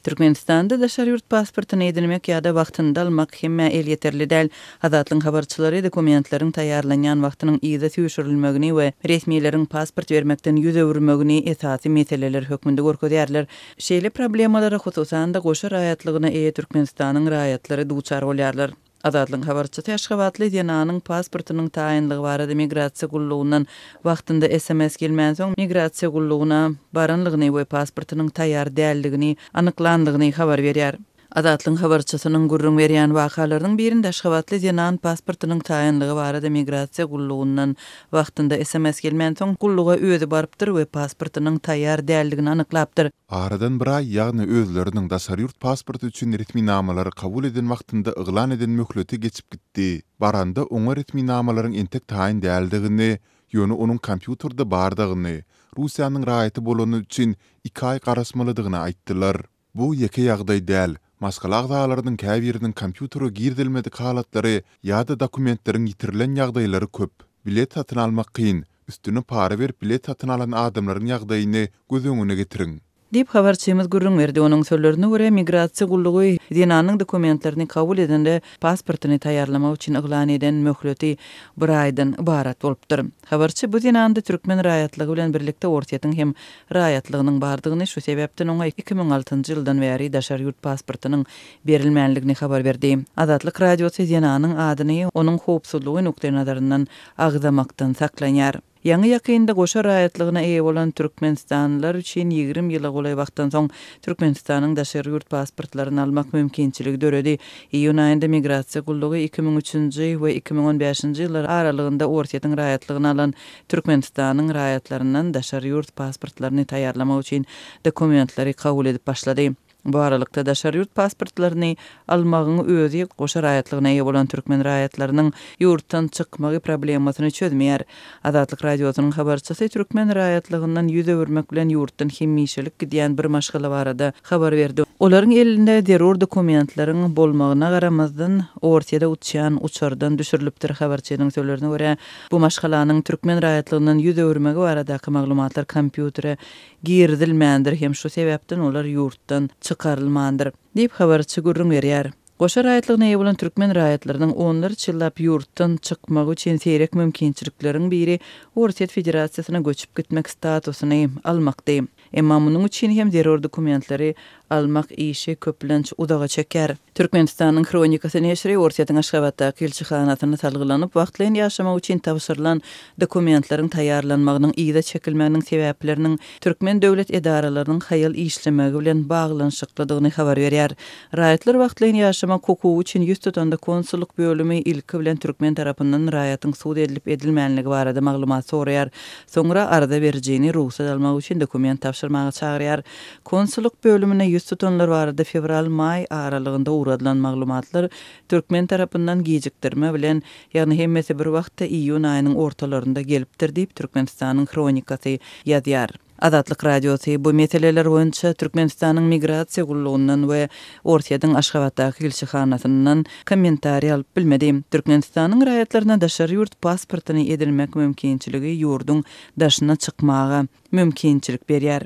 Türkmenistanda daşary ýurt pasportyny edinmek ýa-da wagtynda almak hemmä elýeterli däl. Azatlygyň habarçylary dokumentleriň taýýarlanýan wagtynyň yza süýşürilmegini we resmileriň pasport bermekden 100 öwürmegini esasy meseleler hökmünde görkezýärler. Şeýle problemalara hususan-da goşa raýatlygyna eýe Türkmenistanyň raýatlary duçar bolýarlar. Azatlygyň habarçysy aşgabatly zenanyň pasportynyň taýynlygy barada migrasiýa gullugyndan wagtynda sms gelmänsoň, migrasiýa gullugyna baranlygyny we pasportynyň taýýar däldigini anyklandygyny habar berýär. Azatlygyň habarçysynyň gürrüň berýän wakalarynyň birinde aşgabatly zenan pasportynyň taýynlygy barada migrasiýa gullugyndan wagtynda sms gelmänsoň, gulluga özi barypdyr we pasportynyň taýýar däldigini anyklapdyr. Aradan bir aý, ýagny özleriniň daşary ýurt pasporty üçin resminamalary kabul eden wagtynda yglan eden möhleti geçip gitdi. Baranda oňa resminamalaryň entek taýyn däldigini, ýöne onuň kompýuterde bardygyny, Russiýanyň raýaty bolany üçin iki aý garaşmalydygyny aýtdylar. Bu ýeke ýagdaý däl, maşgala agzalarynyň käbiriniň kompýutere girizilmedik halatlary ýa-da dokumentleriň ýitirilen ýagdaýlary köp. Bilet satyn almak kyn, üstüne para berip bilet satyn alan adamlaryň ýagdaýyny göz öňüne getiriň. Diýip, habarçymyz gürrüň berdi. Onuň sözlerine görä, migrasiýa gullugy zenanyň dokumentlerini kabul edende pasportyny taýýarlamak üçin yglan eden möhleti bir aýdan ybarat bolupdyr. Habarçy bu zenanda türkmen raýatlygy bilen birlikde Orsýetiň hem raýatlygynyň bardygyny, şu sebäpden oňa 2006-njy ýyldan bäri daşary ýurt pasportynyň berilmänligini habar berdi. Azatlyk Radiosy zenanyň adyny onuň howpsuzlygy nukdaýnazaryndan agzamakdan saklanýar. Ýaňy-ýakynda goşa raýatlygyna eýe bolan türkmenistanlylar üçin 20 ýyla golaý wagtdan soň Türkmenistanyň daşary ýurt pasportlaryny almak mümkinçiligi döredi. Iýun aýynda Migrasiýa gullugy 2003-nji we 2015-nji ýyllar aralygynda Orsýetiň raýatlygyny alan Türkmenistanyň raýatlaryndan daşary ýurt pasportlaryny taýýarlamak üçin dokumentleri kabul edip başlady. Bu aralykda, daşary ýurt pasportlaryny almagyň özi goşa raýatlygyna eýe bolan türkmen raýatlarynyň ýurtdan çykmagy problemasyny çözmeýär. Azatlyk Radiosynyň habarçysy türkmen raýatlygyndan 100 öwürmek bilen ýurtdan hemişelik gidýän bir maşgala barada habar berdi. Olaryň elinde zerur dokumentleriň bolmagyna garamazdan, Orsýede uçýan uçardan düşürilipdir. Habarçynyň sözlerine görä, bu maşgalanyň türkmen raýatlygyndan 100 öwürmegi baradaky maglumatlar kompýutere girizilmändir hem şu sebäpden olar ýurtdan çykarylmandyr, diýip, habarçy gürrüň berýär. Goşa raýatlygyna eýe bolan türkmen raýatlarynyň onlarça ýyllap ýurtdan çykmagy üçin seýrek mümkinçilikleriň biri Orsýet Federasiýasyna göçüp gitmek statusyny almakdy. Emma munuň üçin hem zerur dokumentleri almak işi köplenç uzaga çekýär. Türkmenistanyň Hronikasy neşiri Orsýetiň Aşgabatdaky ilçihanasyna salgylanyp, wagtlaýyn ýaşamak üçin tabşyrylan dokumentleriň taýýarlanmagynyň yza çekilmeginiň sebäpleriniň türkmen döwlet edaralarynyň haýal işlemegi bilen baglanyşyklydygyny habar berýär. Raýatlar wagtlaýyn ýaşamak hukugy üçin 100 tutanda konsullyk bölümi ilki bilen türkmen tarapyndan raýatyň sud edilip-edilmänligi barada maglumat soraýar. Soňra arza berijini rugsat almak üçin dokument tabşyrmaga çagyrýar. Konsullyk bölümine 100 tutanlar barada fewral-maý aralygynda ugradylan maglumatlar türkmen tarapyndan gijikdirme bilen, ýagny hemmesi bir wagtda iýun aýynyň ortalarynda gelipdir diýip, Türkmenistanyň Hronikasy ýazýar. Azatlyk Radiosy bu meseleler boýunça Türkmenistanyň Migrasiýa gullugyndan we Orsýetiň Aşgabatdaky ilçihanasyndan kommentariý alyp bilmedi. Türkmenistanyň raýatlaryna daşary ýurt pasportyny edinmek mümkinçiligi ýurduň daşyna çykmaga mümkinçilik berýär.